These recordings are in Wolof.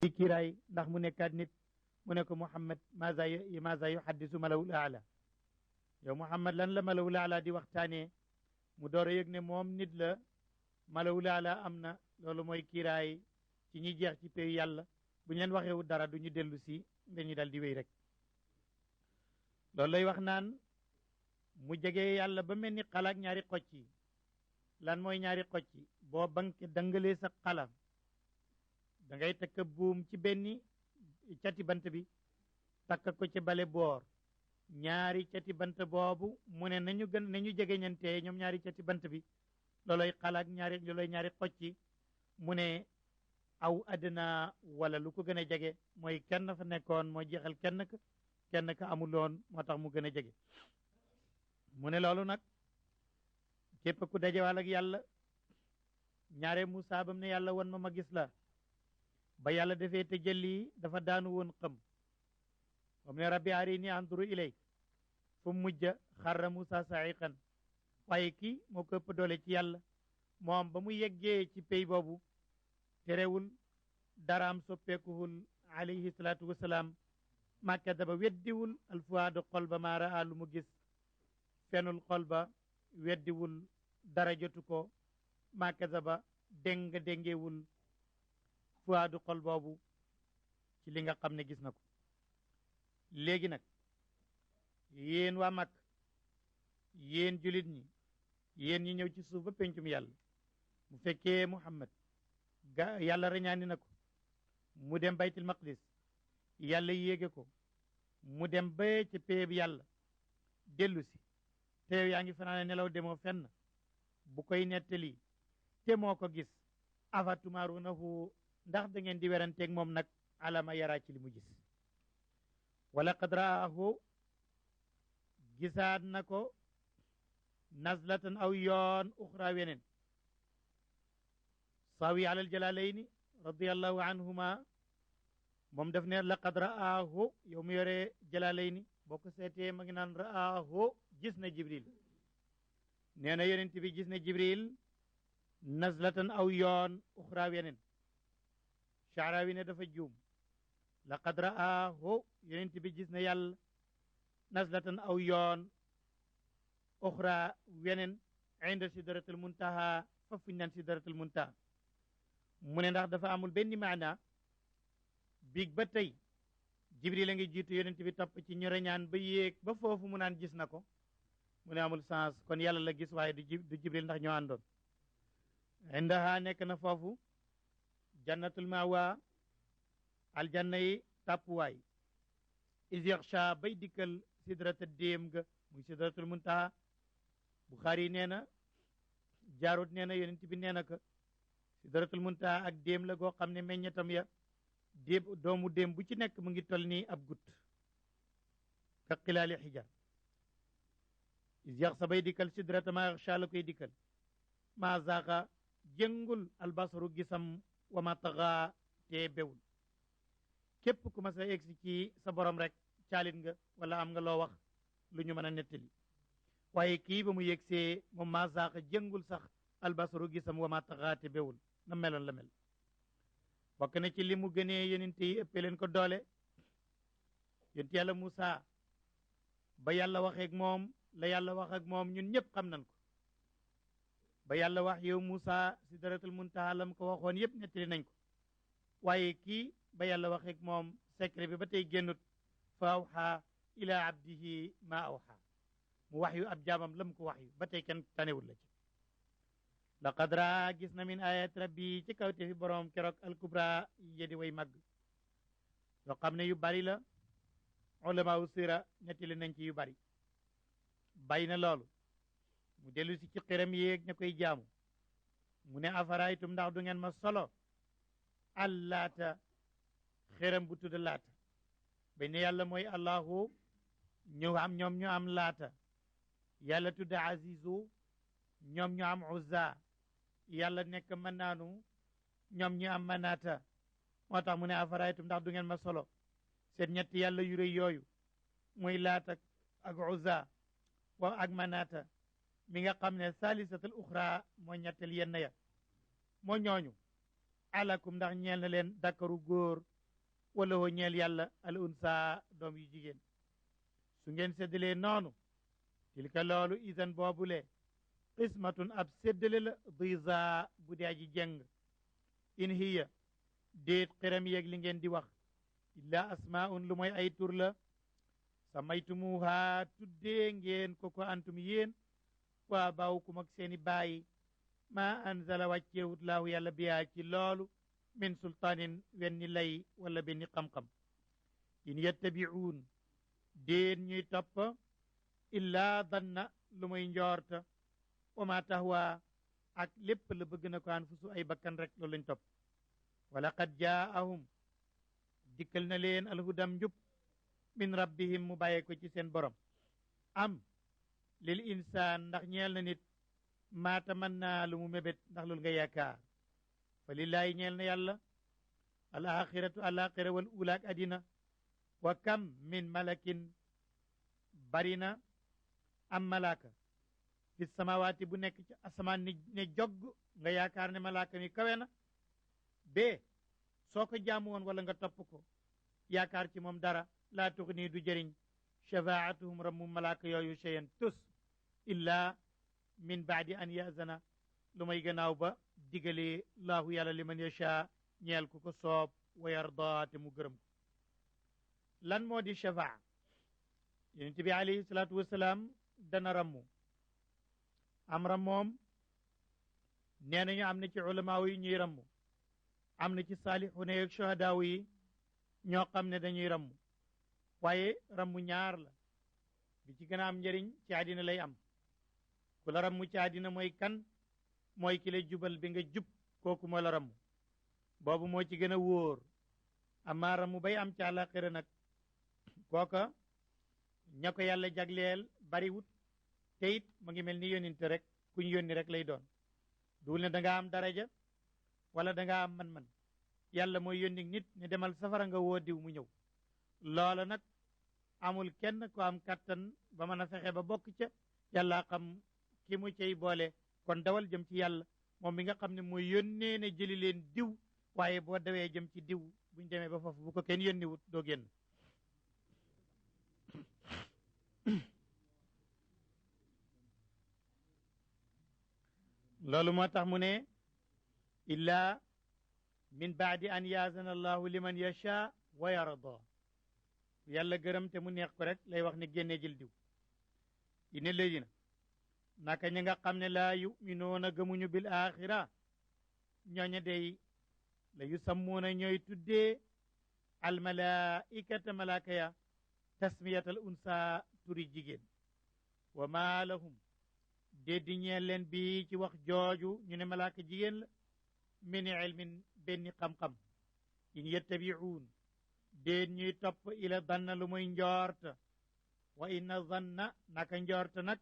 ci kiiraay ndax mu nekkaat nit mu ne ko Muhammad maza yuhaddisu malawul aala yow Muhammad lan la malawul aala di waxtaanee mu door a yëg ne moom nit la malawul aala am na loolu mooy kiiraay ci ñi jeex ci péyu yàlla bu ñu leen waxewu dara du ñu dellu si dañuy dal di wéy rek loolu lay wax naan mu jege yàlla ba mel ni xalaak ñaari xocc yi lan mooy ñaari xocc yi boo banque dangalee sa xala da ngay takk buum ci benn cati bant bi takk ko ci bale boor ñaari cati bant boobu mu ne nañu jege ñantee ñoom ñaari cati bant bi looloy xalaak looloy ñaari xocc yi mu ne aw adna wala lu ko gën a jege mooy kenn fa nekkoon moo jeexal kenn ka amuloon moo tax mu gën a jege mu ne loolu nag képp ku dajewaal ak yàlla ñaare Musaa bam ne yàlla won ma gis la ba yàlla defee te jëlli dafa daanu woon xam bam ne rabbi arini anduru ilayk fu mujja xarra Musaa saiqan waaye kii moo ko ëpp doole ci yàlla moom ba mu yeggee ci pay boobu terewul daraam soppeekuwul alayhi salaatu wasalaam ma kadaba weddiwul alfuwaadu xol ba maa raa lu mu gis fenul xol ba weddiwul dara jotu ko ma kadaba déngewul fuwaadu xol boobu ci li nga xam ne gis na ko léegi nag yéen waa mag yéen julit ñi yéen ñi ñëw ci suuf ba pencum yàlla mu fekkee Muhammad yàlla reñaani na ko mu dem baytul maqdis yàlla yéege ko mu dem ba ci péeb yàlla dellu si te yaa ngi fanaane nelaw demoo fenn bu koy nettali te moo ko gis afatumaarunahu ndax da ngeen di weranteeg moom nag alama yaraa ci li mu gis wala qad raahu gisaat na ko nazlatan aw yoon uxra weneen sawi alal jalalayni radiallahu anhuma moom daf ne laqad raahu yow mu yore jalalayni boo ko seetee ma ngi naan raahu gis na jibril nee na yonent bi gis na jibril nazlatan aw yoon uxra weneen Sha'rawi ne dafa juum laqad raahu yonent bi gis na yàlla nazlatan aw yoon uxra weneen inda sidratul muntaha fa fuñ naan sidratul muntaha mu ne ndax dafa amul benn maana biig ba tey jibril a ngi jiitu yonent bi topp ci ñu reñaan ba yéeg ba foofu mu naan gis na ko mu ne amul sens kon yàlla la gis waaye du jibril ndax ñoo àndoon indaha nekk na foofu jannatul mawa aljanna yi tàppuwaay is yaxsha bay dikkal sidrata déem ga muy sidratul muntaha Buxaari nee na jaarut nee na yonent bi nee na ko sidratul muntaha ak déem la goo xam ne meññetam ya doomu déem bu ci nekk mu ngi tol nii ab gut ka xilaali xijar is yaxsa bay dikkal sidrata ma yaxsha la koy dikkal ma zaaqa jëngul albasaru gisam wa ma taxa te bewul képp ku ma sa egsi ci sa borom rek caalit nga wala am nga loo wax lu ñu mën a nettali waaye kii ba mu yegsee moom ma zaaqa jëngul sax albasaru gisam wa ma taxa te bewul na meloon la mel bokk na ci li mu gënee yonent yi ëppee leen ko doole yonent yàlla Musaa ba yàlla waxeeg moom la yàlla wax ak moom ñun ñëpp xam nañ ko ba yàlla wax yow Musaa sidratul muntaha lam ko waxoon yëpp nettali nañ ko waaye kii ba yàlla waxeeg moom secret bi ba tey génnut fa awxa ila abdihi ma awxa mu wax yu ab jaamam lam ko wax yu ba tey kenn tanewul la ci laqad raa gis na min ayat rabbi ci kawte fi borom keroog alkubra yedi way màgg yoo xam ne yu bari la ulama u sira nettali nañ ci yu bari bay na loolu mu dellu si ci xiram yéeg ña koy jaamu mu ne afaraytum ndax du ngeen ma solo allaata xiram bu tudd laata ba ne yàlla mooy allahu ñu am ñoom ñu am laata yàlla tudd azizu ñoom ñu am uzza yàlla nekk mën naanu ñoom ñu am manaata moo tax mu ne afaraytum ndax du ngeen ma solo seen ñetti yàlla yu rëy yooyu muy laata ak uzza wa ak manaata mi nga xam ne salisatul uxra moo ñettel yenn ya moo ñooñu alakum ndax ñeel na leen dakaru góor wala hoo ñeel yàlla al unsa doom yu jigéen su ngeen séddalee noonu tilka loolu isan boobule qismatun ab séddale la diza bu dee aji jeng in hiya déet xiram yeeg li ngeen di wax illa asmaun lu mooy ay tur la samaytumuha tuddee ngeen ko antum yéen waa baawukum ak seeni bàyyi ma anzala wàcceewut laahu yàlla biyaa ci loolu min sultaanin wenni lay wala benni xam-xam in yettabi'uun déet ñuy topp illaa danna lu muy njoorta wa ma tahwa ak lépp la bëgg na ko anfusu ay bakkan rek loolu lañ topp wala qad jaahum dikkal na leen alhudam njub min rabbihim mu bàyyee ko ci seen borom am lil insaan ndax ñeel na nit maa tamanna lu mu mébét ndax loolu nga yaakaar fa lillaahi ñeel na yàlla al axiratu alaxira wal ulaak adina wa kam min malakin bari na am malaaka fi samawaati bu nekk ci asamaan ne jogg nga yaakaar ne malaaka mi kawe na bee soo ko jaamu woon wala nga topp ko yaakaar ci moom dara laa tuxni du jëriñ shafaatuhum rammu malaaka yooyu cheyan tus illa min baadi an yazana lu may gannaaw ba digalee laahu yàlla liman yasha ñeel ku ko soob wa yarda te mu gërëm ko lan moo di shafaa yonent bi alayhi salaatu wasalaam dana rammu am rammoom nee nañu am na ci ulamaaw yi ñuy rammu am na ci saalixuuna yeeg shuhadaaw yi ñoo xam ne dañuy rammu waaye rammu ñaar la bi ci gën a am njëriñ ci àddina lay am ku la rammu ci àddina mooy kan mooy ki la jubal bi nga jub kooku moo la rammu boobu moo ci gën a wóor amaa rammu bay am ci àllaaxira nag kooka ña ko yàlla jagleel bariwut te it mu ngi mel ni yónninte rek ku ñu yónni rek lay doon duul ne da nga am daraja wala da nga am man-man yàlla mooy yónni nit ne demal safara nga woo diw mu ñëw loola nag amul kenn ko am kattan ba mën a fexe ba bokk ca yàlla xam ki mu cay boole kon dawal jëm ci yàlla moom mi nga xam ne mooy yónnee ne jëli leen diw waaye boo dawee jëm ci diw buñ demee ba foofu bu ko kenn yónni wut doo génn loolu moo tax mu ne illa min baadi an yaazana allahu liman yasha wa yarda yàlla gërëm te mu neex ko rek lay wax ne génnee jël diw ine léegi na naka ñi nga xam ne laa yuminoona gëmuñu bil axira ñooña day la yu sammuuna ñooy tuddee almalaikata malaaka ya tasmiyatal unsa turi jigéen wa maa lahum déddi ñeel leen bi ci wax jooju ñu ne malaaka jigéen la min ilmin benn xam-xam in yettabiuun déet ñuy topp ila danna lu muy njoorta wa inna zanna naka njoorta nag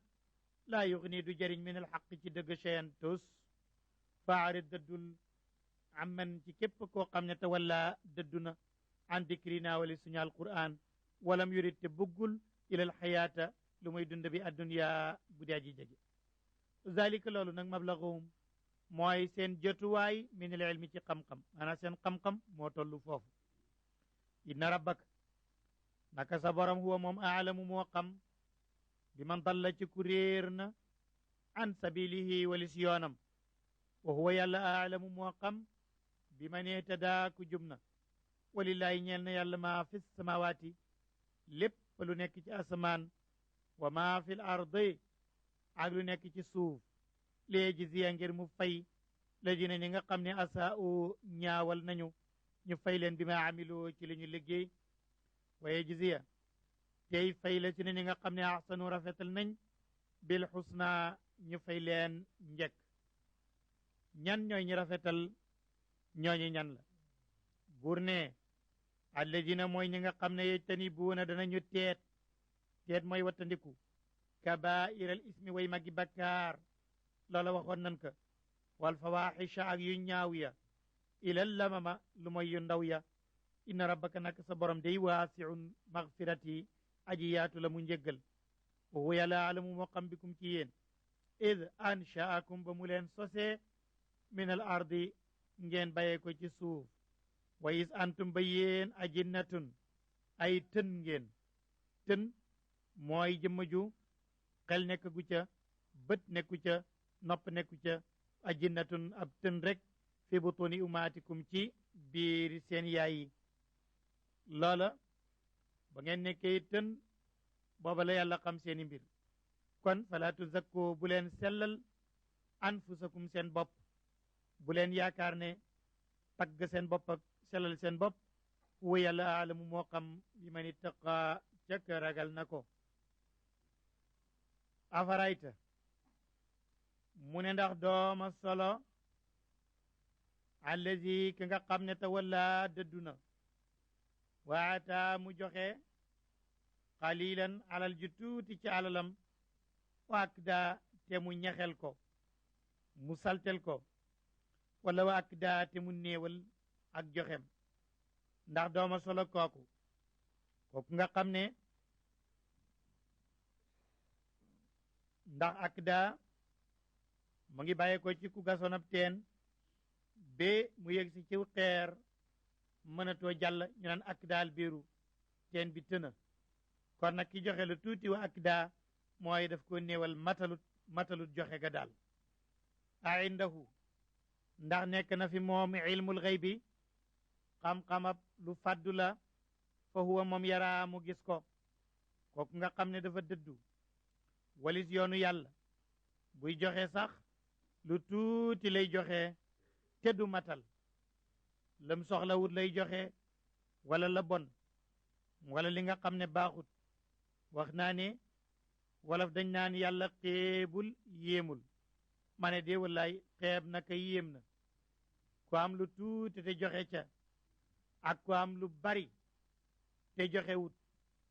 laa yuxni du jëriñ min al xaq ci dëgg cheyan tus faarid dëddul amman ci képp koo xam ne te walla dëddu na an dikrina wali suñu alquran walam yurid te bëggul ila al xayaata lu muy dund bi addunya bu dee aji jege zalika loolu nag mablaguhum mooy seen jotuwaay min al ilmi ci xam-xam maanaam seen xam-xam moo tollu foofu inna rabbaka naka sa borom huwa moom aalamu moo xam bi man dalla ci ku réer na an sabilihi walis yoonam wa huwa yàlla aalamu moo xam bi man ihtadaa ku jub na walillaahi ñeel na yàlla maa fi samawaati lépp lu nekk ci asamaan wa maa fi l ardi ak lu nekk ci suuf léegi ziya ngir mu fay la dina ñi nga xam ne asaa'u ñaawal nañu ñu fay leen bi ma amiloo ci li ñu liggéey waaye jiziya tey fay la ci ne ñi nga xam ne ahsanu rafetal nañ bil xusna ñu fay leen njëkk ñan ñooy ñi rafetal ñooñu ñan la buur ne alladina mooy ñi nga xam ne yejtanibuuna danañu teet mooy wattandiku kabairal ismi way magi bakkaar loola waxoon nan ka wal fawaxisha ak yu ñaaw ya ilal lamama lu mooy yu ndaw ya inna rabbaka nak sa borom day waasiun magfirati aji yaatu la mu njëggal wa huwa yàlla alamu moo xam bikum ci yéen id anshaakum ba mu leen sosee min al ardi ngeen bayee ko ci suuf wa is antum ba yéen ajinnatun ay tën ngeen tën mooy jëmm ju xel nekk gu ca bët nekku ca nopp nekku ca ajinnatun ab tën rek fi butuni umaatikum ci biir seen yaay yi loola ba ngeen nekkee tën booba la yàlla xam seeni mbir kon fala tuzakku bu leen sellal anfusakum seen bopp bu leen yaakaar ne tagg seen bopp ak sellal seen bopp huwa yàlla aalamu moo xam bi man ittaqa cëkk ragal na ko afarayta mu ne ndax dooma solo allazi ki nga xam ne tawalla dëddu na waata mu joxe xalilan alal ju tuuti ci alalam waak daa te mu ñaxel ko mu saltel ko wala waak daa te mu néewal ak joxem ndax dooma solo kooku nga xam ne ndax ak daa mu ngi bàyyi ko ci ku gasoon ab teen ba mu yëg si ciw xeer mënatoo jàll ñu naan ak daal biiru teen bi tëna kon nag ki joxe lu tuuti wa ak daa mooy daf ko néewal matalut joxe ga daal a indahu ndax nekk na fi moom ilmul xaybi xam-xamab lu fàddu la fa huwa moom yaraa mu gis ko kooku nga xam ne dafa dëddu walis yoonu yàlla buy joxe sax lu tuuti lay joxe te du matal lam soxlawut lay joxe wala la bon wala li nga xam ne baaxut wax naa ne wolof dañ naan yàlla xeebul yéemul ma ne de wallaay xeeb na ka yéem na ku am lu tuuti te joxe ca ak ku am lu bari te joxe wut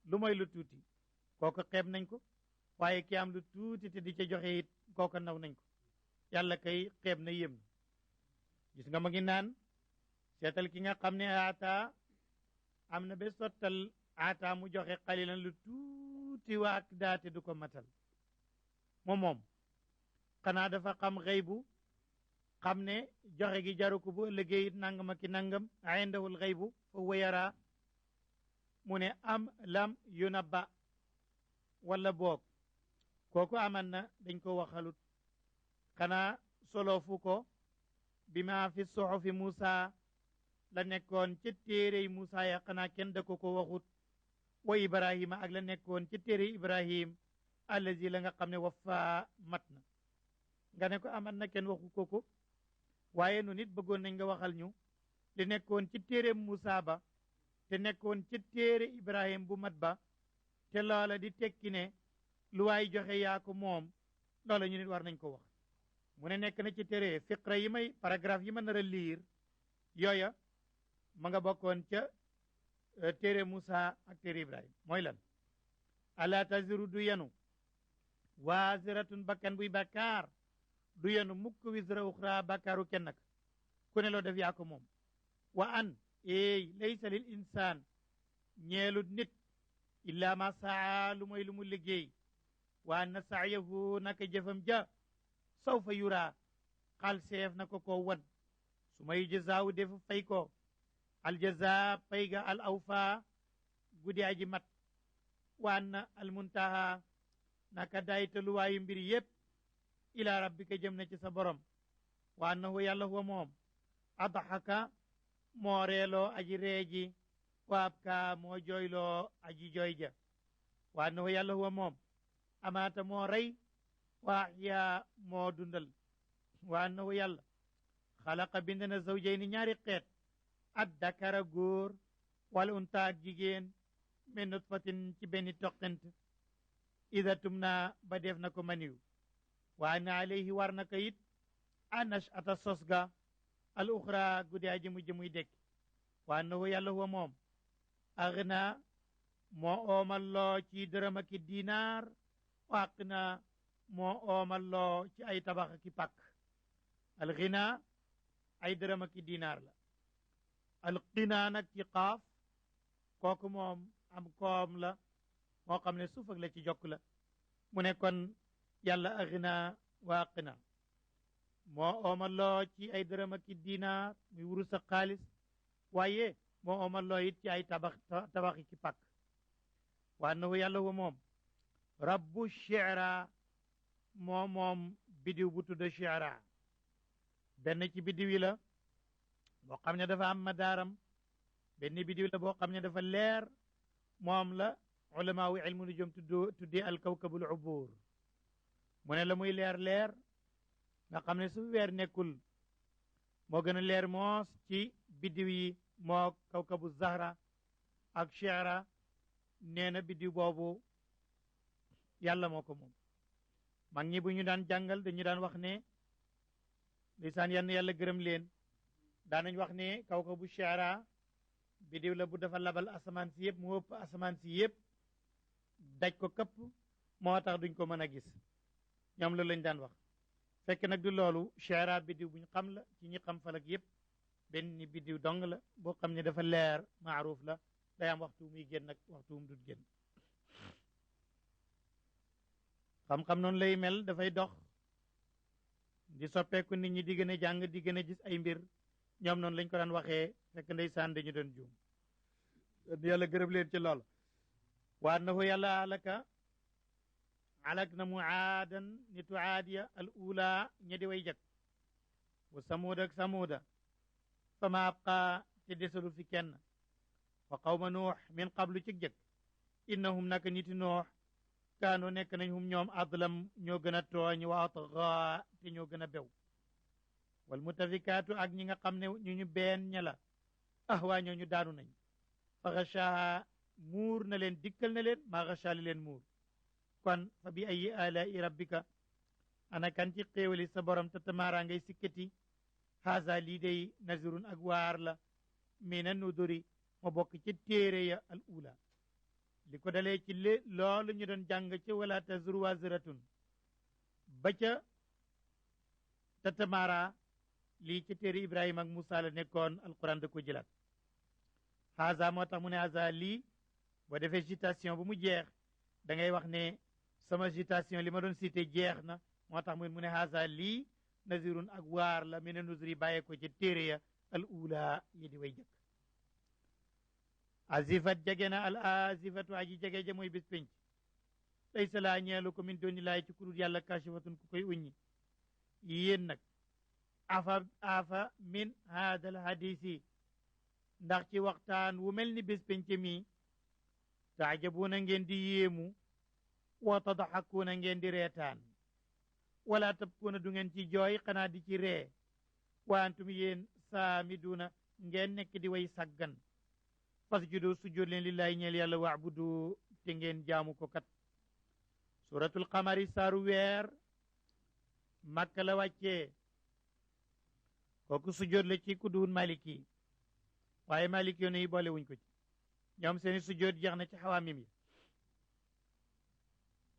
lu mooy lu tuuti kooku xeeb nañ ko waaye ki am lu tuuti te di ca joxe it kooku naw nañ ko yàlla kay xeeb na yéem na gis nga ma ngi naan seetal ki nga xam ne aata am na ba sottal aata mu joxe xalilan lu tuuti waa ak daate du ko matal moom xanaa dafa xam xëybu xam ne joxe gi jaru ko bu ëllëgee it nangam ak ki nangam indahul xëybu fa huwa yara mu ne am lam yunabba wala boog kooku aman na dañ ko waxalut xanaa solo fu ko bi ma fi suhufi Musa la nekkoon ca téerey Musa ya xanaa kenn da ko waxut wa Ibrahima ak la nekkoon ca téerey Ibrahim allazi la nga xam ne wafa mat na nga ne ko aman na kenn waxu ko waaye nu nit bëggoon nañ nga waxal ñu li nekkoon ci téere Musa ba te nekkoon ci téere Ibrahim bu mat ba te loola di tekki ne lu waay joxe yaa ko moom loola ñu nit war nañ ko wax mu ne nekk na ci téere fiqra yi may paragraphe yi ma nar a liir yooya ma nga bokkoon ca téere Musa ak téere Ibrahim mooy lan ala taziru du yenu waziratun bakkan buy bakkaar du yenu mukk wisra uxra bakkaaru kenn nag ku ne loo def yaa ko moom wa an eey laysa lil insaan ñeelut nit illa ma saa lu mooy lu mu liggéey wa anna sa'yahu naka jëfam ja sawfa yura xal seef na ko wan su may jazaawu defu fay ko aljaza pay ga al awfa guddi aji mat wa anna al muntaha naka daytaluwaayu mbir yépp ila rabbika jëm na ci sa borom wa annahu yàlla huwa moom adhaka moo reeloo aji reeji wa abka moo jooyloo aji jooy ja wa annahu yàlla huwa moom amaata moo rey wa ahya moo dundal wa annahu yàlla xalaqa bind na zawjayni ñaari xeet ad dakara góor wal unta ak jigéen min nutfatin ci benn toqent ida tumna ba def na ko maniw wa anna alayhi war na ko it anash ata sosga al uxra guddi aji mujj muy dekk wa annahu yàlla huwa moom agna moo oomal loo ci dërëm ak dinaar wa aqna moo oomal loo ci ay tabax ak pakk al ghina ay dërëm ak dinaar la al qina nag ci qaaf kooku moom am koom la moo xam ne suuf ak la ci jokk la mu ne kon yàlla agna wa aqna moo oomal loo ci ay dërëm ak dinaar muy wurus ak xaalis waaye moo omal loo it ci ay tabaxi ci pàkk wa annahu yàlla wa moom rabbu shi'ra moom bidiw bu tudd shi'ra benn ci bidiw yi la boo xam ne dafa am madaaram benn bidiw la boo xam ne dafa leer moom la ulama wu ilmu nujum tuddee al kawkabul ubur mu ne la muy leer nga xam ne su weer nekkul moo gën a leer moos ci bidiw yi moo kawkabu zahra ak shi'ra nee na bidiw boobu yàlla moo ko moom mag ñi bu ñu daan jàngal dañu daan wax ne ndeysaan yann yàlla gërëm leen daanañ wax ne kawkabu shi'ra bidiw la bu dafa labal asamaan si yëpp mu ëpp asamaan si yëpp daj ko këpp moo tax duñ ko mën a gis ñoom loolu lañ daan wax fekk nag du loolu shi'ra bidiw buñ xam la ci ñi xam falak yëpp benn bidiw dong la boo xam ne dafa leer maaruf la day am waxtu muy génn ak waxtu mu dut génn xam-xam noonu lay mel dafay dox di soppeeku nit ñi di gën a jàng di gën a gis ay mbir ñoom noonu lañ ko daan waxee fekk ndeysaan dañu doon juum yàlla gërëm leen ci lool wa annahu yàlla alak na mu aadan nitu aadiya al ula ña di way jak wa samuuda ak samuuda fa ma abqa te desalu fi kenn wa qawma nuux min qablu ci jëkk innahum naka niti nuux kaanu nekk nañ hum ñoom adlam ñoo gën a tooñ wa atga te ñoo gën a bew wal mutafikaatu ak ñi nga xam ne ñu been ña la ahwaa ñoo ñu daanu nañ fa xashaha muur na leen dikkal na leen maa xasha li leen muur kon fa bi ayi alai rabbika ana kan ci xéewali sa borom te tamaara ngay sikkati haza lii day nazirun ak waar la mina nuduri ma bokk ci téere ya al ula li ko dalee ci loolu ñu doon jàng ci wala tazru waziratun ba ca tatamara lii ci téere Ibrahima ak Moussa la nekkoon alquran da ko jëlaat haza moo tax mu ne haza lii boo defee citation bu mu jeex da ngay wax ne sama citation li ma doon cité jeex na moo tax mu ne haza lii nazirun ak waar la mina nuzri bàyyee ko ci téere ya al ula yi di way jëkk azifat jege na al azifatu aji jege ja mooy bés penc laysa laa ñeelu ko min dooni laay ci kurut yàlla kashifatun ku koy uññi yéen nag afa min hada al hadisi ndax ci waxtaan wu mel ni bés penc mi taajabuuna ngeen di yéemu wa tadaxakuuna ngeen di reetaan wala tabkuuna du ngeen ci jooy xanaa di ci ree wa antum yéen saamiduuna ngeen nekk di way saggan fasjudu sujjóot leen lillahi ñeel yàlla waabudu te ngeen jaamu ko kat suratul qamari saaru weer makka la wàccee kooku sujjóot la ci ku duun maliki waaye maliki yoon yi boole wuñ ko ci ñoom seeni sujjóot jeex na ci xawaamim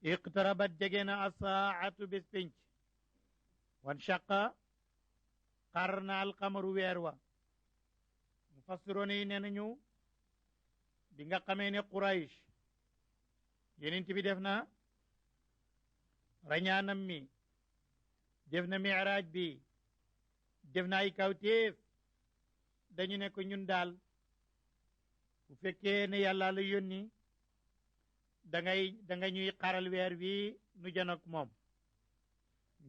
yi iqtarabat jege na asaatu bés penc wan shaqa xar na alqamaru weer wa mufassiroon yi nee nañu bi nga xamee ne Quraysh yenent bi def na rañaanam mi def na miraaj bi def na ay kawtéef dañu ne ko ñun daal bu fekkee ne yàlla la yónni da nga ñuy xaral weer wi nu janook moom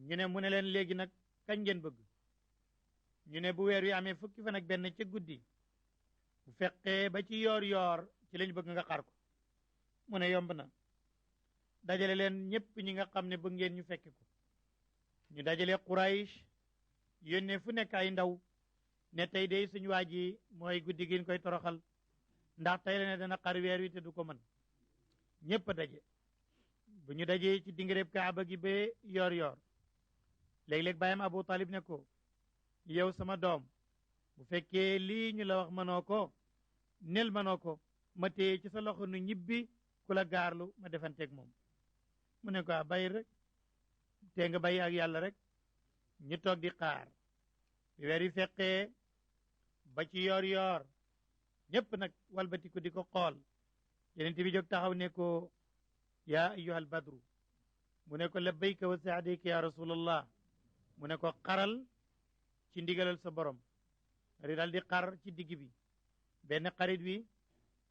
ñu ne mu ne leen léegi nag kañ ngeen bëgg ñu ne bu weer wi amee fukki fan ak benn ca guddi bu fekkee ba ci yoor yoor ci lañ bëgg nga xar ko mu ne yomb na dajale leen ñëpp ñi nga xam ne bëgg ngeen ñu fekke ko ñu dajale Quraysh yónnee fu nekk ay ndaw ne tey day suñu waa ji mooy guddi gi ñu koy toroxal ndax tey la ne dana xar weer wi te du ko mën ñëpp a daje bu ñu dajee ci dingiréb kaaba gi ba yoor yoor léeg-léeg bàyyam Abu Talib ne ko yow sama doom bu fekkee lii ñu la wax mënoo ko nel mënoo ko ma téye ci sa loxo nu ñibbi ku la gaarlu ma defanteeg moom mu ne ko bàyyi rek te nga bàyyi ak yàlla rek ñu toog di xaar bi weer yi fekkee ba ci yoor yoor ñëpp nag walbatiku di ko xool yeneen bi jóg taxaw ne ko yaa ayyuhal badru mu ne ko labbayka wa saadayka ya rasulallah mu ne ko xaral ci ndigalal sa borom ri dal di xar ci digg bi benn xarit wi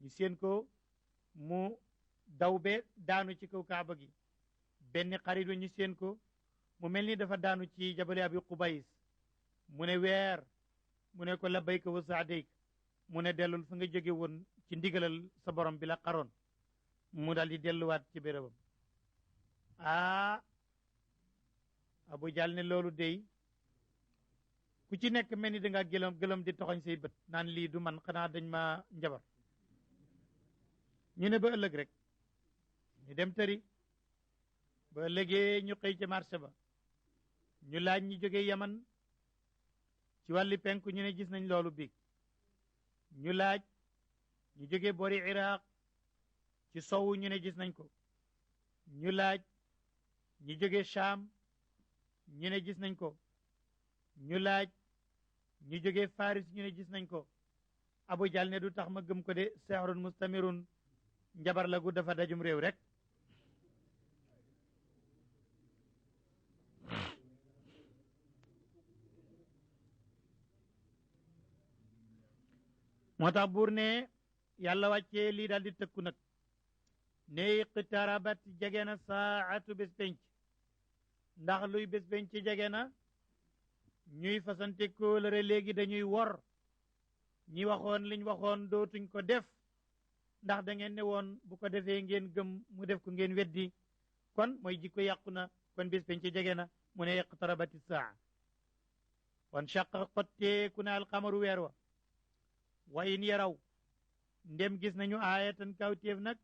ñu seen ko mu daw be daanu ci kaw kaaba gi benn xarit wi ñu seen ko mu mel ni dafa daanu ci jabali abi qubays mu ne weer mu ne ko labbayka wa saadayk mu ne dellul fa nga jóge woon ci ndigalal sa borom bi la xaroon mu daal di delluwaat ci bérébam Abu Jahl ne loolu dey ku ci nekk mel ni da nga gëlëm di toxoñ say bët naan lii du man xanaa dañ ma njabar ñu ne ba ëllëg rek ñu dem tëri ba ëllëgee ñu xëy ca marché ba ñu laaj ñi jógee yaman ci wàlli penku ñu ne gis nañ loolu biig ñu laaj ñu jógee boori iraq ci sowu ñu ne gis nañ ko ñu laaj ñu jógee Sham ñu ne gis nañ ko ñu laaj ñu jógee Faris ñu ne gis nañ ko Abu Jahl ne du tax ma gëm ko de sehrun mustamirun njabar la gu dafa dajum réew rek moo tax buur ne yàlla wàccee lii daal di tëkku nag ne iqtarabat jege na saatu bés penc ndax luy bés penc jege na ñuy fasante kóolëre léegi dañuy wor ñi waxoon liñ waxoon dootuñ ko def ndax da ngeen ne woon bu ko defee ngeen gëm mu def ko ngeen weddi kon mooy jikko yàqu na kon bés penc jege na mu ne iqtarabati saa wan shaqa xotteeku na alxamaru weer wa in yaraw ndem gis nañu aayatan kawtéef nag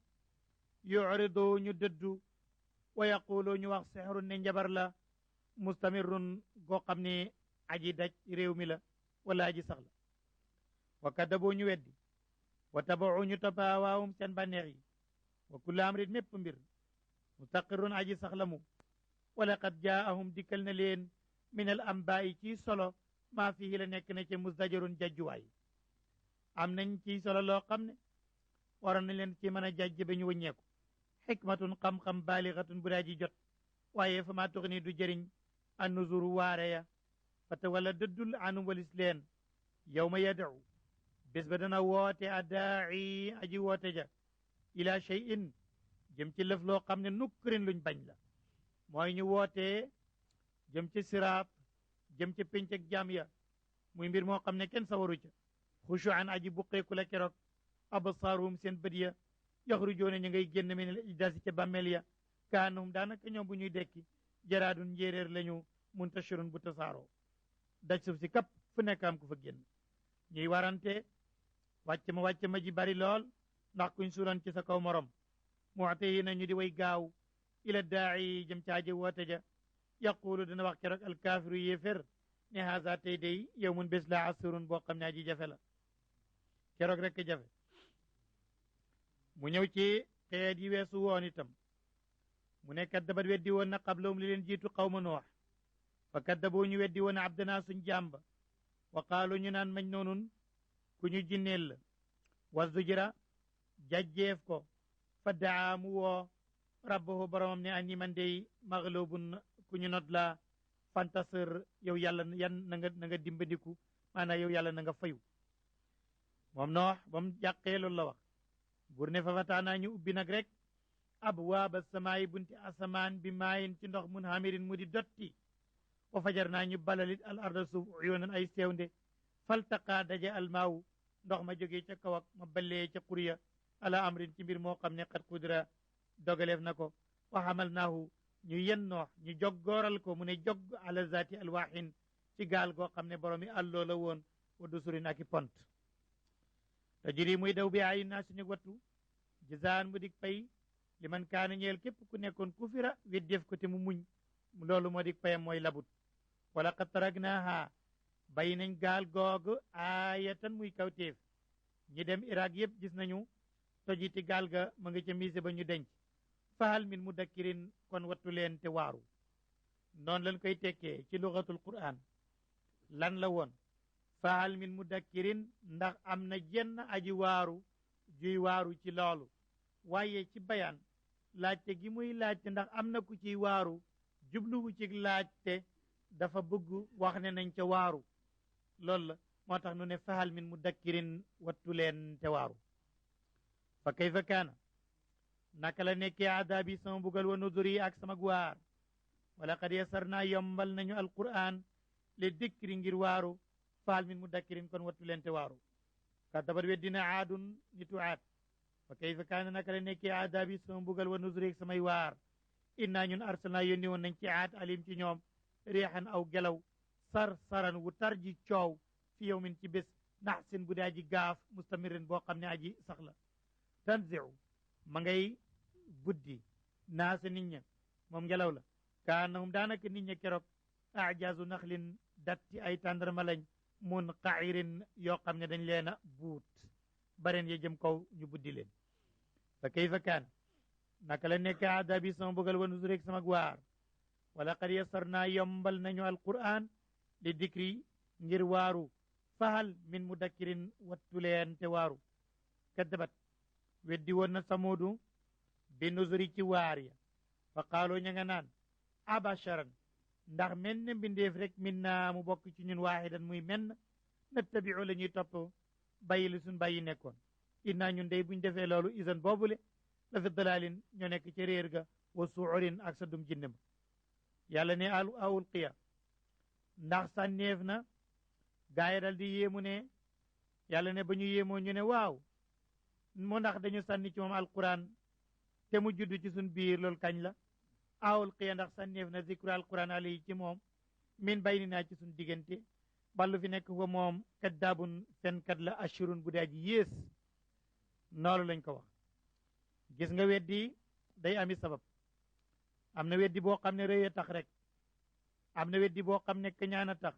yucridu ñu dëddu wa yaqulu ñu wax sexrun ne njabar la mustamirun goo xam ne aji daj réew mi la wala aji sax la wa kaddabu ñu weddi wa tabacu ñu topaawaawum seen bànneex yi wa kullu amrin mépp mbir mustaqirun aji sax la mu wala qad jaahum dikkal na leen min al ambaayi ci solo maa fihi la nekk na ca musdajarun jajjuwaay am nañ ci solo loo xam ne waroon nañ leen ci mën a jajj ba ñu wëññeeku xikmatun xam-xam baalixatun bu daa ji jot waaye fa maa tuxni du jëriñ an nuzuru waare ya fata wala dëddul anum walis leen yow ma yad'u bés ba dana woote addaa'i aji woote ja ila shay'in jëm ci lëf loo xam ne nukkurin luñ bañ la mooy ñu wootee jëm ci siraat jëm ci pénc ak jaam ya muy mbir moo xam ne kenn sawaru ca xushu an aji buqeeku la keroog absaaruhum seen bët ya yaxrujoona ñu ngay génn min al ijdaasi ca bàmmeel ya kaanahum daanaka ñoom bu ñuy dekki jaraadun njéeréer lañu muntashirun bu tasaaroo daj suuf si kap fu nekk am ku fa génn ñuy warante wàcc ma ji bari lool ndax kuñ suulan ci sa kaw morom mu'tayina ñu di way gaaw ila daa'i jëm ci aji woote ja yaqulu dina wax keroog alkaafiru yéefér ne haasa tey day yow mun bés la asirun boo xam ne aji jafe la keroog rek jafe mu ñëw ci xeet yi weesu woon itam mu ne kaddabat weddi woon na qablahum li leen jiitu qawma noox fa kaddaboo ñu weddi woon abdanaa suñ jàmba wa qaalu ñu naan mañ noonun ku ñu jinneel la wa zujra jajjeef ko fa daa mu woo rabbahu boromam ne anni man dey maglubun ku ñu not la fantasir yow yàlla yan na nga dimbandiku maanaam yow yàlla na nga fayu moom noox ba mu jàqee loolu la wax buur ne fa fataanaa ñu ubbi nag rek abwaaba samaayi bunti asamaan bi maayin ci ndox mun hamirin mu di dotti wa fajar naa ñu balalit al arda suuf uyoonan ay sewnde faltaqaa daje almaawu ndox ma jógee ca kaw ak ma ballee ca quriya ala amrin ci mbir moo xam ne xat qudira dogaleef na ko wa xamal naahu ñu yen noox ñu joggooral ko mu ne jog ala zaati alwaaxin ci gaal goo xam ne borom yi àlloo la woon wa dusurin ak i pont tajri muy daw bi ayu naa suñu wattu jazaan mu dig pay li man kaana ñeel képp ku nekkoon kufira weddef ko te mu muñ loolu moo dig payam mooy labut wala qad taragnaaha bay nañ gaal googu aayatan muy kawteef ñi dem Irak yëpp gis nañu tojiti gaal ga ma nga ca mise ba ñu denc fahal min mudakkirin kon wattu leen te waaru noonu lañ koy tekkee ci lugatul quran lan la woon fahal min mudakkirin ndax am na jenn aji waaru juy waaru ci loolu waaye ci bayaan laajte gi muy laajte ndax am na ku ciy waaru jubluwu ci laajte dafa bëgg wax ne nañ ca waaru loolu la moo tax nu ne fahal min mudakkirin wattu leen te waaru fa kayfa kaana naka la nekkee adaabi sama bugal wa nuduri ak sama waar wala qad yasarnaa yombal nañu alquran li dikri ngir waaru fahal min mudakkirin kon wattu leen te waaru kadabat weddina aadun nitu aad fa kayfa kaana naka la nekkee adaabi sama bugal wa nuduri ak samay waar innaa ñun arsalnaa yónni woon nañ ci aad alim ci ñoom riixan aw gelaw sar-saran wu tar ji coow fi yawmin ci bés naxsin bu dee aji gaaf mustamirin boo xam ne aji sax la tanziu ma ngay buddi naasa nit ña moom ngelaw la kaanahum daanaka nit ña keroog ajaazu naxlin datti ay tàndarma lañ mun qairin yoo xam ne dañ leen a buut bareen ya jëm kaw ñu buddi leen fa kayfa kaan naka la nekk adabi sama bëggal wa nuzur rek sama waar wala qad yasarnaa yombal nañu alquran li dikri ngir waaru fahal min mudakkirin wattu leen te waaru kaddabat weddi woon na samuudu bi nuzuri ci waar ya fa qaaloo ña nga naan abasharan ndax menn mbindeef rek min naa mu bokk ci ñun waaxidan muy menn nattabiu la ñuy topp bàyyi li suñ bàyyi nekkoon innaa ñun day buñ defee loolu isan boobule la fi dalaalin ñoo nekk ci réer ga wa suurin ak sa dum jinne ma yàlla ne awul qiya ndax sànneef na gaay dal di yéemu ne yàlla ne ba ñu yéemoo ñu ne waaw mu ndax dañu sànni ci moom alquran te mu judd ci suñ biir loolu kañ la awul qiya ndax sànneef na zikru alquran alayhi ci moom min bayni naa ci suñ diggante ballu fi nekk fa moom kaddaabun fenkat la ashurun bu daa ji yées noolu lañ ko wax gis nga weddi day ami sabab am na weddi boo xam ne rëy a tax rek am na weddi boo xam ne kañaan a tax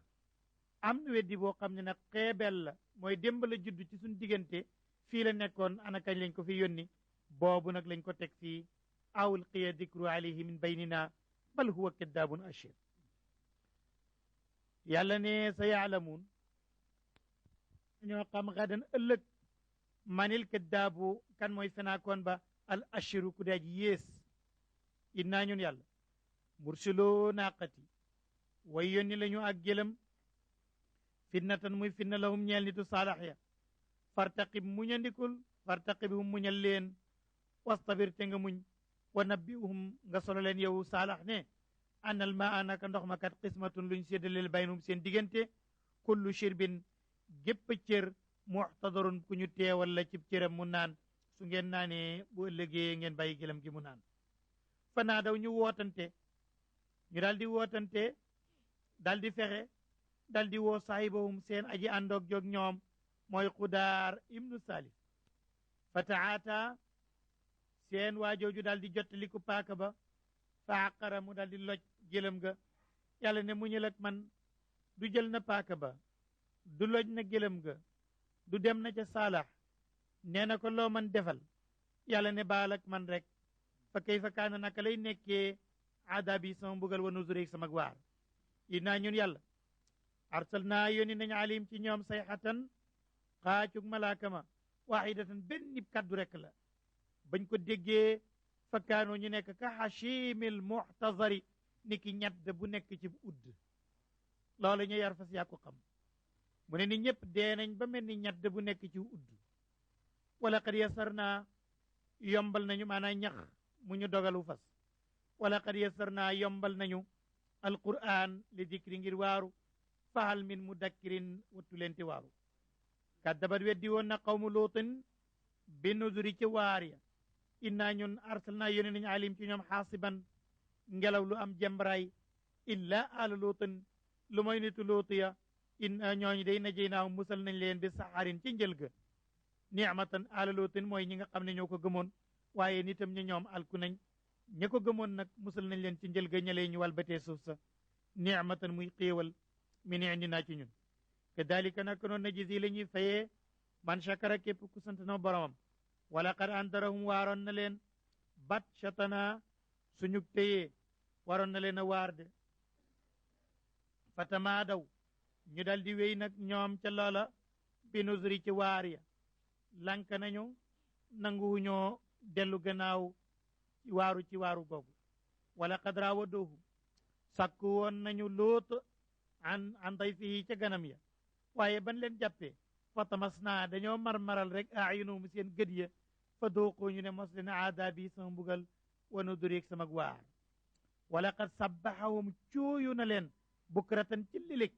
am na weddi boo xam ne nag xeebel la mooy démb la judd ci suñ diggante fii la nekkoon ana kañ lañ ko fi yónni boobu nag lañ ko teg fii awul qiya dikru alayhi min baynina bal huwa kaddaabun ashir yàlla ne sa yaalamuun ñoo xam xadan ëllëg manil kaddaabu kan mooy fenaakoon ba al ashiru ku daaj yées innaa ñun yàlla mursiloo naaqati way yónni la ñu ak gëlëm fitnatan muy fitna lahum ñeel nitu saalax ya fartaqib muñandikul fartaqibhum muñal leen wastabir te nga muñ wa nabbihum nga solo leen yow saalax ne anal ma anaka ndox ma kat qismatun luñ séddaleel baynum seen diggante kullu shirbin gépp cër muxtadarun ku ñu teewal la cib cëram mu naan su ngeen naanee bu ëllëgee ngeen bàyyi gëlam gi mu naan fa naa daw ñu wootante ñu daal di wootante daal di fexe daal di woo saahibahum seen aji àndoog jog ñoom mooy xudaar ibnu salif fa taata seen waajooju daal di jottaliku paaka ba fa àqara mu daal di loj gëlam ga yàlla ne muñal ak man du jël na paaka ba du loj na gëlam ga du dem na ca saalax nee na ko loo man defal yàlla ne baal ak man rek fa kayfa kaana naka lay nekkee adabi sama mbugal wa nuzuri sama waar innaa ñun yàlla arsalnaa yónni nañ alim ci ñoom sayxatan xaacug malaaka ma waxidatan benn kaddu rek la bañ ko déggee fa kaanoo ñu nekk ka xachimil muxtazari ni ki ñadd bu nekk ci udd loolu ñu yar fas yaa ko xam mu ne ni ñëpp dee nañ ba mel ni ñadd bu nekk ci udd wala qad yasarnaa yombal nañu maanaam ñax mu ñu dogalu fas wala qad yasarnaa yombal nañu alquran li dikri ngir waaru fahal min mudakkirin wattu leenti waaru kaddabat weddi woon na qawmu luutin bi nuzuri ci waar ya innaa ñun arsalnaa yónni nañu alim ci ñoom xaasiban ngelaw lu am jembraay illa ala luutin lu mooy nitu luutu ya innaa ñooñu day najeynaaw musal nañ leen bi saxarin ci njël ga nicmatan ala luutin mooy ñi nga xam ne ñoo ko gëmoon waaye nitam ñi ñoom alku nañ ña ko gëmoon nag musal nañ leen ci njël ga ñalee ñu walbatee suuf sa nicmatan muy xéewal min indinaa ci ñun kadalika nag noon najzi la ñuy fayee man shakara képp ku sant na boromam wala qad andarahum waaroon na leen bat shatana suñu téyee waroon na leen a waar de fatamaadaw ñu dal di wéy nag ñoom ca loola bi nuzri ci waar ya lank nañu nanguwuñoo dellu gannaaw ci waaru googu wala qad raawaduhu sàkku woon nañu luut an dayfihi ca ganam ya waaye ban leen jàppee fa tamas naa dañoo marmaral rek ayunuhum seen gët ya fa dooqoo ñu ne mos leen aadaabi sama mbugal wa nudurieg sama waar wala qad sabbaxahum cooyu na leen bukratan ci lilig